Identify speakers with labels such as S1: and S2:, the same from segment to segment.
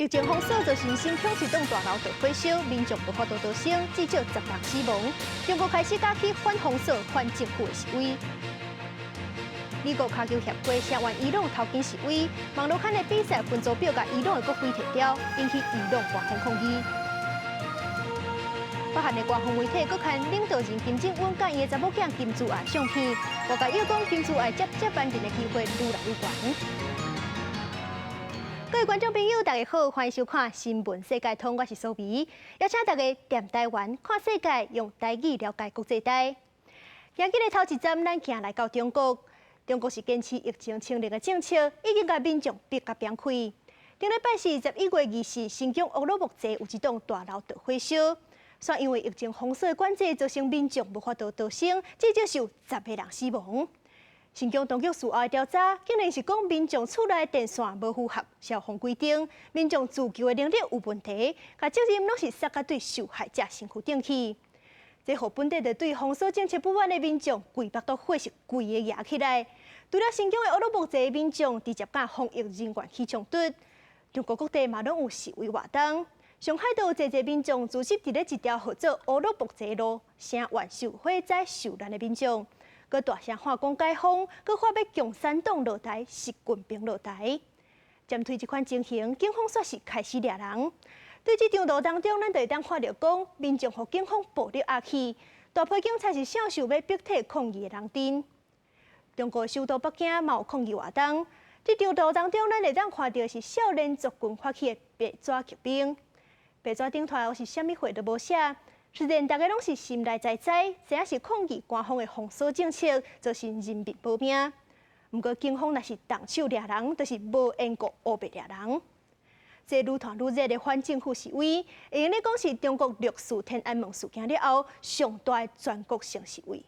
S1: 疫情封鎖造成新疆一棟大樓著火燒，民眾無法度逃生，至少10人死亡。中國開始加起反封鎖、反政府的示威。美國跤球協會聲援伊朗頭巾示威，網路刊的比賽分組表共伊朗的國徽提掉，引起伊朗官方抗議。北韓的官方媒體閣刊領導人金正恩佮伊的查某囝金珠愛相片，外界又講金珠愛接班人的機會愈來愈懸。各位觀眾朋友，大家好，歡迎收看《新聞世界通》，我是蘇美，邀請大家踮台灣看世界，用台語了解國際大。今日的頭一站，咱行來到中國。中國是堅持疫情清零的政策，已經共民眾逼甲崩潰。頂禮拜四11月24，新疆烏魯木齊有一棟大樓著火燒，煞因為疫情封鎖管制，造成民眾無法度逃生，至少是有10個人死亡。新疆當局事後調查，竟然是講民眾厝內電線無符合消防規定，民眾自救的能力有問題，共責任攏是捒共對受害者身軀頂去。這予本底就對封鎖政策不滿的民眾，規腹肚火是規个燃起來。除了新疆的烏魯木齊民眾直接佮防疫人員起衝突，中國各地嘛攏有示威活動。上海都有濟濟民眾聚集佇咧一條號做烏魯木齊路，聲援受火災受難的民眾。閣大聲喊講解封，閣喊欲共產黨落台，習近平落台。針對這款情形，警方煞是開始掠人。對這張圖當中，咱就會當看著講，民眾予警方暴力壓去，大批警察是享受欲逼退抗議的人陣。中國首都北京嘛有抗議活動，這張圖當中，咱會當看著是少年族群發起的白紙革命。白紙頂頭是啥物話都無寫，雖然大家攏是心內知知，知影是抗議官方的封鎖政策，造成人民無命。毋過警方若是動手掠人，就是無緣故烏白掠人。這愈傳愈熱的反政府示威，會用咧講是中國六四天安門事件了後上大的全國性示威。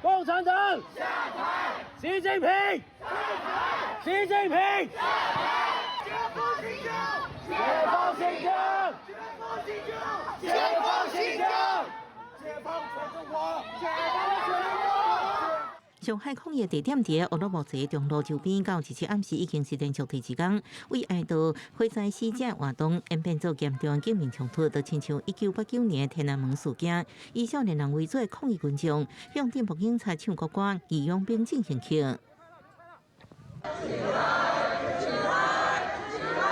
S2: 共產黨下台，習近平下台，習近平下台，解放新疆，解放新疆，解放新疆，解放新疆，解放全中國，解放全中國。
S3: 上海抗議地點佇烏魯木齊中路周邊，到27暗時已經是連續第二工，為哀悼火災死者活動演變做嚴重警民衝突，就親像1989年天安門事件，以少年人為主的抗議群眾向鎮暴警察唱國歌，義勇兵進行曲。
S2: 起來，起來，起來！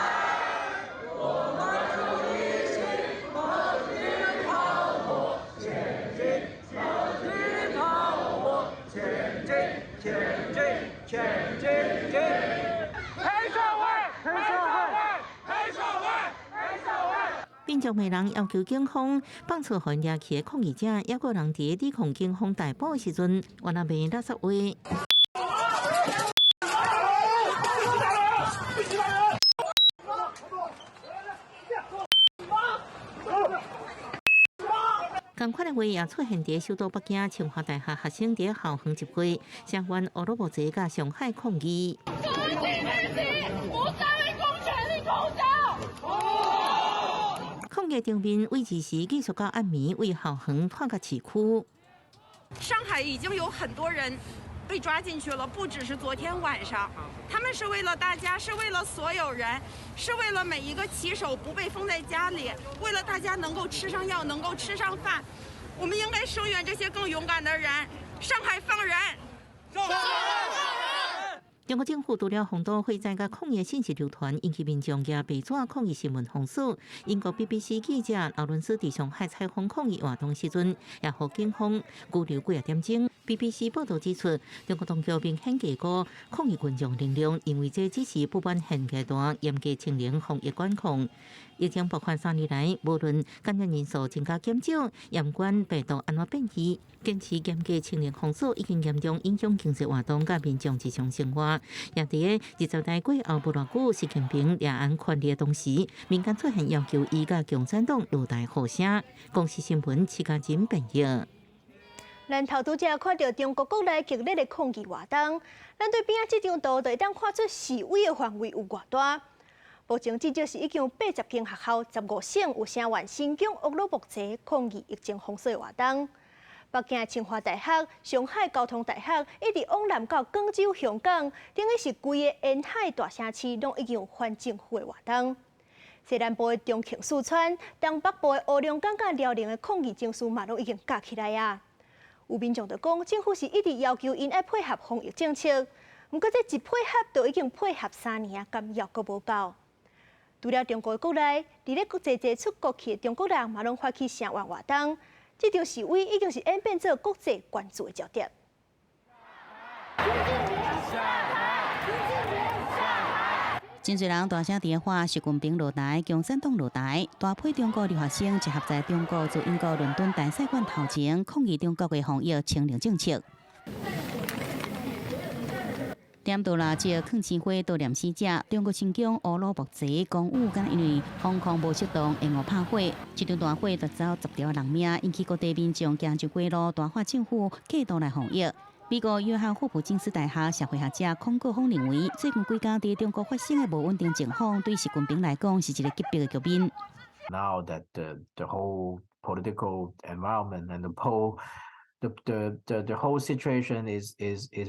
S2: 我們一起冒起炮火，前進，冒起炮火，前進，前進，前進，進！黑社會，黑社會，黑社會，黑社會！
S3: 民眾罵人要求警方放出予𢫏去的抗議者，抑閣有人佇抵抗警方逮捕的時陣，原來罵垃圾話。仝款的話也出現佇首都北京清華大學學生佇校園集會，聲援烏魯木齊佮上海抗議。
S4: 不再為公權力口交。
S3: 抗議場面為時繼續到暗暝，為校園拖到市區。
S5: 上海已經有很多人被抓進去了，不只是昨天晚上，他們是為了大家，是為了所有人，是為了每一個騎手不被封在家裡，為了大家能夠吃上藥，能夠吃上飯。我們應該聲援這些更勇敢的人。上海放人！
S2: 上海放人！
S3: 中國政府除了封堵火災佮抗議信息流傳，引起民眾舉白紙抗議新聞封鎖。英國 BBC 記者勞倫斯佇上海採訪抗議活動時陣，也予警方拘留幾仔點鐘。BBC 報導指出，中國當局明顯低估抗議群眾能量，因為這只是不滿現階段嚴格清零防疫管控。疫情爆發3年來，無論感染人數增加減少，毋管病毒按怎變異，堅持嚴格清零封鎖已經嚴重影響經濟活動佮民眾日常生活。也佇个20大過後無偌久，習近平掠絚權力的同時，民間出現要求伊佮共產黨落台呼聲。公視新聞徐嘉真編譯。
S1: 咱頭拄才看著中國國內激烈的抗議活動，咱對邊仔這張圖就會當看出示威的範圍有偌大。目前至少是已經有80間學校、15省有聲援新疆烏魯木齊抗議疫情封鎖活動。北京清華大學、上海交通大學，一直往南到廣州、香港，等於是規个沿海大城市，攏已經有反政府的活動。西南部的重慶、四川、東北部的黑龍江佮遼寧的抗議情緒嘛，攏已經加起來啊！有民眾就講，政府是一直要求𪜶愛配合防疫政策，毋過這一配合就已經配合3年啊，敢猶閣無夠。除了中國國內，佇咧濟濟出國去的中國人嘛，攏發起聲援活動。這場示威已經是演變做國際關注的焦點。
S6: 習真濟人大聲佇喊習近平落台，共產黨落台，大批中國留學生集合在中國駐英國倫敦大使館頭前，抗議中國的防疫清零政策。點到垃圾、囥鮮花、悼念死者。中國新疆烏魯木齊公寓，敢因為封控無適當，延誤拍火。這場大火奪走10條人命，引起各地民眾行上街路，大喊政府過度來防疫。美國約翰霍普金斯大學社會學者孔國峰認為，最近幾工佇中國發生的無穩定情況，對習近平來講是一個急迫的局面。
S7: Now that the whole political environment and the whole situation is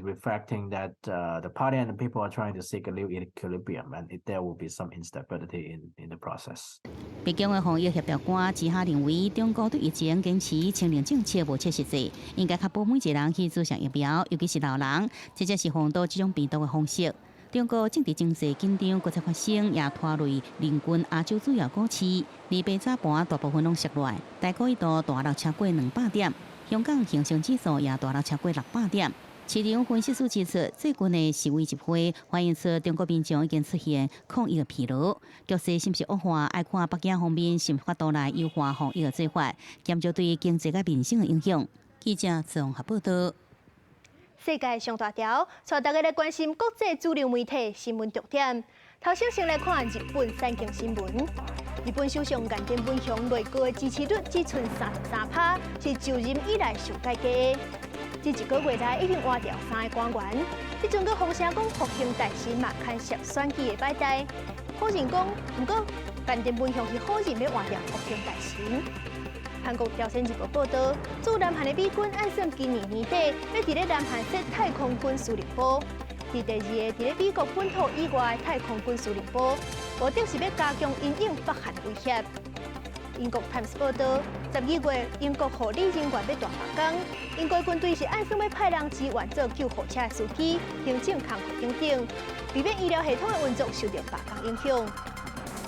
S7: reflecting that the party and the people are trying to seek a new equilibrium, and there will be some instability in the process.
S6: 北京的防疫協調官吉哈認為，中國對疫情堅持清零政策無切實際，應該確保每一個人去注射疫苗，尤其是老人，這才是防堵這種病毒的方式。中國政治經濟緊張，閣再發生，也拖累鄰近亞洲主要股市，禮拜早盤大部分攏瀉落來，台股一度大落超過200點。香港恆生指數也大落超過600點。市場分析師指出，最近的示威集會反映出中國民眾已經出現抗疫的疲勞，局勢是毋是惡化，愛看北京方面是毋是法度來優化防疫的做法，減少對經濟佮民生的影響。記者綜合報道。
S1: 世界上大條，帶大家來關心國際主流媒體新聞重點。頭先先來看日本產經新聞。日本首相岸田文雄內閣的支持率只賰33趴，是就任以來上蓋低。這一個月來已經換掉三个官員，這陣閣風聲講復興大臣嘛牽涉選舉的擺台，否認講，毋過岸田文雄是否認欲換掉復興大臣。韓國朝鮮日報報導，駐南韓的美軍按算今年年底欲佇咧南韓設太空軍司令部，是第二個佇咧美國本土以外的太空軍司令部，目的是欲加強𪜶應北韓威脅。英國泰晤士報導，12月英國護理人員欲大罷工，英國軍隊是按算欲派人支援做救護車司機、行政工課等等，避免醫療系統的運作受著罷工影響。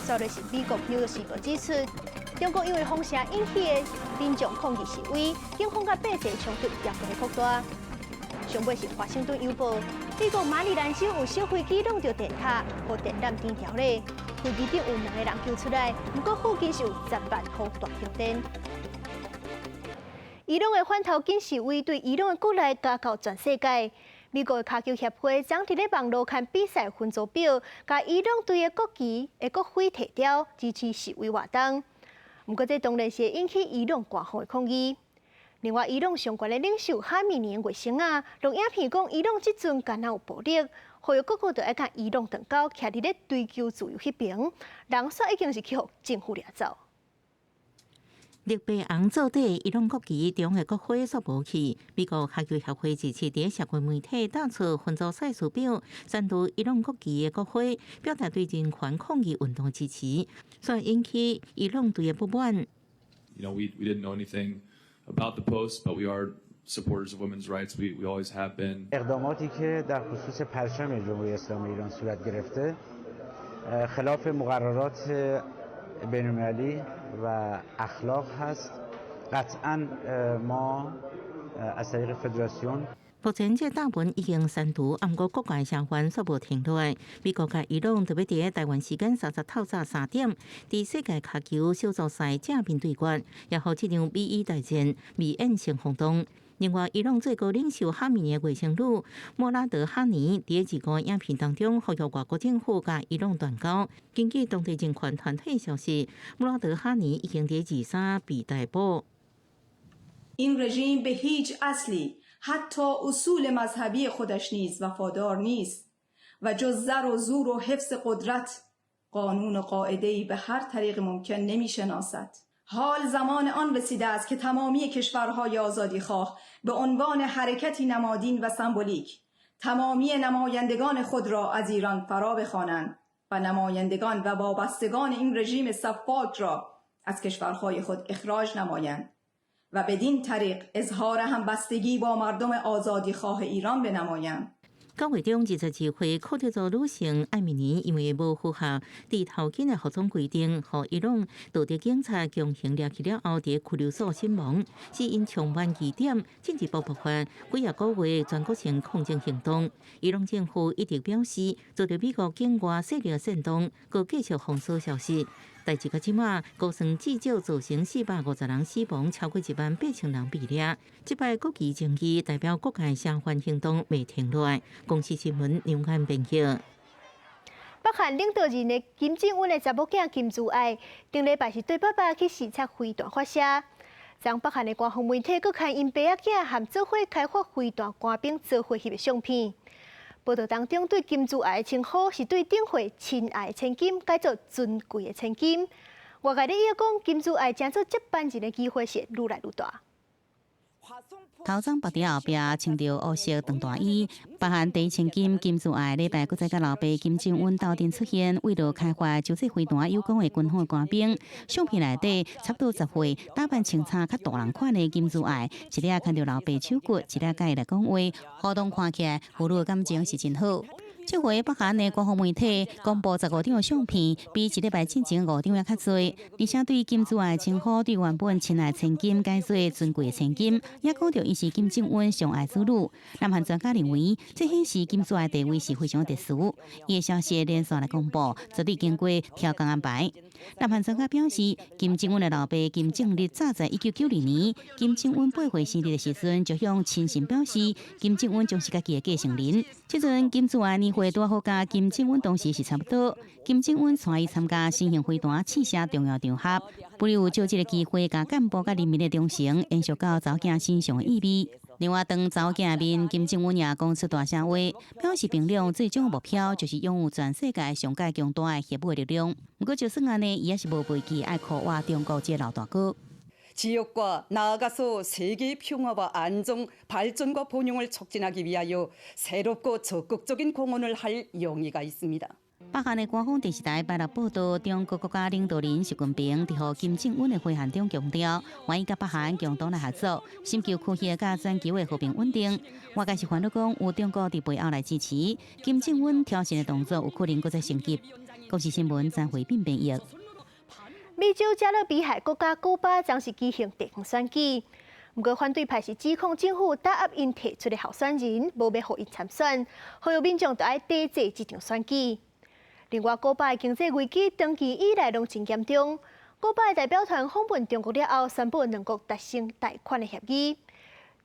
S1: 煞落是美國紐約時報指出，中國因為封城引起的民眾抗議示威，警方佮百姓衝突嚴重的擴大。上尾是華盛頓郵報，美國馬里蘭州有小飛機挵著電塔，予電纜斷掉咧。飛機頂有兩個人救出來，毋過附近是有10萬戶大停電。伊朗的反頭金示威對伊朗的國內加到全世界。美國的跤球協會昨佇咧網路看比賽分組表，共伊朗隊的國旗的國徽提掉，支持示威活動。毋過這當然是會引起伊朗官方的抗議。另外，伊朗上懸的領袖哈米尼的外甥仔，錄影片講，伊朗這陣敢若有暴力，呼籲各國都愛共伊朗斷交，徛佇咧追求自由彼爿，人煞已經是去予政府掠走。
S3: 綠白紅做底，伊朗國旗中的國徽煞無去。美國跤球協會支持佇社群媒體打出分組賽事表，刪除伊朗國旗的國徽，表達對人權抗議運動支持，煞引起伊朗隊的不滿。
S8: We didn't know anything about the post, but we are supporters of women's rights. We always have been.
S9: اقداماتی که در خصوص پرچم جمهوری اسلامی ایران صورت گرفته خلاف مقررات بین‌المللی و اخلاق هست. قطعا ما از طریق فدراسیون
S3: 目前這貼文已經刪除，毋過國外聲援煞無停落來。美國佮伊朗特別佇台灣時間30透早3點，佇世界跤球小組賽正面對決，也予這場美伊大戰未演先轟動。另外，伊朗最高領袖哈米尼的外甥女莫拉德哈尼佇一個影片當中，呼籲外國政府共伊朗斷交。根據當地人權團體消息，莫拉德哈尼已經佇23被逮捕。
S10: این رژیم به هیچ اصلی حتی اصول مذهبی خودش نیز وفادار نیست و جز زر و زور و حفظ قدرت قانون و قاعده‌ای به هر طریق ممکن نمیشناسد. حال زمان آن رسیده است که تمامی کشورهای آزادی خواه به عنوان حرکتی نمادین و سمبولیک تمامی نمایندگان خود را از ایران فرا بخوانند و نمایندگان و وابستگان این رژیم سفاک را از کشورهای خود اخراج نمایند و بدین طریق اظهار همبستگی با مردم آزادی خواه ایران بنمایند。
S3: 九月中22歲，柯德族女性艾米尼因為無符合剃頭巾的服裝規定，予伊朗道德警察強行掠去了後，佇拘留所身亡。死因充滿疑點，政治部爆發幾仔個月全國性抗爭行動。伊朗政府一直表示，遭著美國境外勢力煽動，閣繼續封鎖消息。代誌到這馬，估算至少造成450人死亡，超過1萬8千人被掠。這擺國旗爭議代表各界聲援行動袂停落來。公視新聞梁安編譯。
S1: 北韓領導人的金正恩的查某囝金珠愛，頂禮拜是綴爸爸去視察飛彈發射。昨北韓的官方媒體閣刊𪜶爸仔囝和做伙開發飛彈官兵做伙翕的相片。報道當中對金珠愛的稱呼是對頂歲親愛的千金改做尊貴的千金。外界咧臆講金珠愛成做接班人的機會是愈來愈大。
S6: 頭鬃縛佇後壁穿著烏色長大衣，北韓第一千金金珠愛禮拜閣再佮老爸金正恩鬥陣出現，為著開發洲際飛彈有關的軍方官兵，相片內底差不多10歲，打扮穿衫較大人款的金珠愛，一掠牽著老爸手骨，一掠佮伊來講話，互動看起來父女感情是真好。這回北韓的官方媒體公布15張相片，比一禮拜進前五張猶較濟。而且對金珠愛稱呼對原本親愛千金改做尊貴千金，也講著伊是金正恩上愛子女。南韓專家認為，這顯示金珠愛地位是非常特殊。伊的消息連續來公布，絕對經過超工安排。南韓專家表示，金正恩的老爸金正日早在1992年金正恩8歲生日的時陣，就向親信表示，金正恩將是家己的繼承人。這陣金珠愛年歲拄好佮金正恩當時是差不多。金正恩帶伊參加新型飛彈試射重要場合，不有藉這个機會，共幹部佮人民的忠誠延續到查某囝身上的意味。另外，當查某囝面，金正恩也講出大聲話，表示平壤最終目標就是擁有全世界上蓋強大的核武力量。毋過，就算按呢，伊也是無袂記愛箍倚中國這个老大哥。
S11: 지역과 나아가서 세계 평화와 안정, 발전과 번영을 촉진하기 위하여 새롭고 적극적인 공헌을 할 용의가 있습니다.
S6: 北韓的官方電視台拜六報道，中國國家領導人習近平佇予金正恩的回函中強調，願意佮北韓共同來合作，尋求區域佮全球的和平穩定。外界是煩惱講，有中國佇背後來支持，金正恩挑釁的動作有可能閣再升級。公視新聞張惠斌編譯。
S1: 美洲加勒比海國家古巴將是舉行地方選舉，毋過反對派是指控政府打壓𪜶提出的候選人，無欲予𪜶參選，呼籲民眾著愛抵制這場選舉。另外，古巴的經濟危機長期以來攏真嚴重。古巴的代表團訪問中國了後，宣布兩國達成貸款的協議。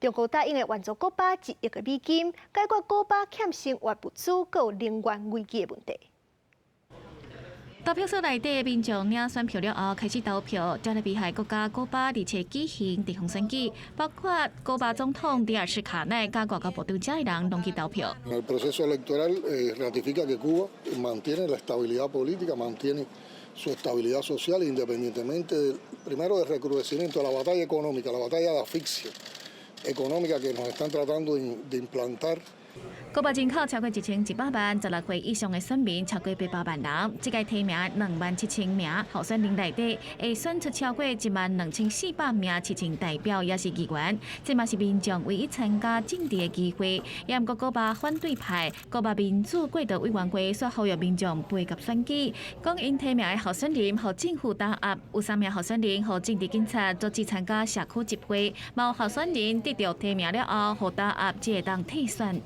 S1: 中國答應會援助古巴1億个美金，解決古巴欠生活物資閣有能源危機的問題。
S12: 投票所內底民眾領選票了後開始投票。加勒比海國家古巴日前舉行地方選舉，包括古巴總統迪亞斯卡奈佮外交部長遮的人攏去投票。
S13: El proceso electoral ratifica que Cuba mantiene la estabilidad política, mantiene su estabilidad social, independientemente del, primero del recrudecimiento de la batalla económica, la batalla de asfixia económica que nos están tratando de implantar.
S12: 古巴人口超過1100萬，16歲以上的選民超過800萬人。這屆提名2萬7千名候選人內底，會選出超過1萬2400名市政代表，抑是議員。這嘛是民眾唯一參加政治的機會。也毋過古巴反對派古巴民主過渡委員會煞呼籲民眾背合選舉，講𪜶提名的候選人予政府打壓，有三名候選人予政治警察阻止參加社區集會，嘛有候選人得著提名了後，予打壓，才會當退選。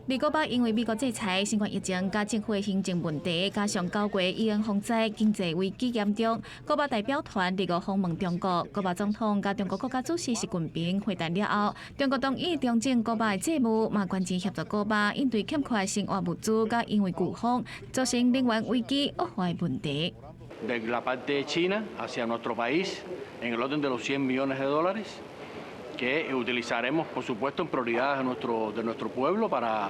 S12: 而古巴因為美國制裁、新冠疫情、佮政府的行政問題，加上9月伊恩風災，經濟危機嚴重。古巴代表團二五訪問中國，古巴總統佮中國國家主席習近平會談了後，中國同意調整古巴的債務，嘛捐錢協助古巴應對欠缺生活物資，佮因為颶風造成能源危機惡化的問題。
S14: De la parte de China hacia nuestro país en el orden de los 100 millones de dólares que utilizaremos, por supuesto, en prioridades de nuestro pueblo para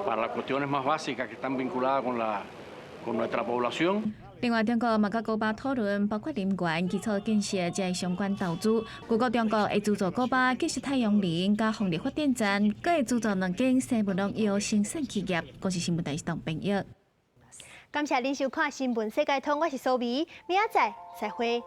S14: las cuestiones más básicas que están vinculadas con nuestra población.
S12: 另外，中國嘛佮古巴討論包括能源、基礎建設這相關投資。據講中國會資助古巴建設太陽能佮風力發電站，閣會資助兩間生物農藥生產企業。公視新聞台是編譯。
S1: 感謝您收看《新聞世界通》，我是蘇美，明仔載再會。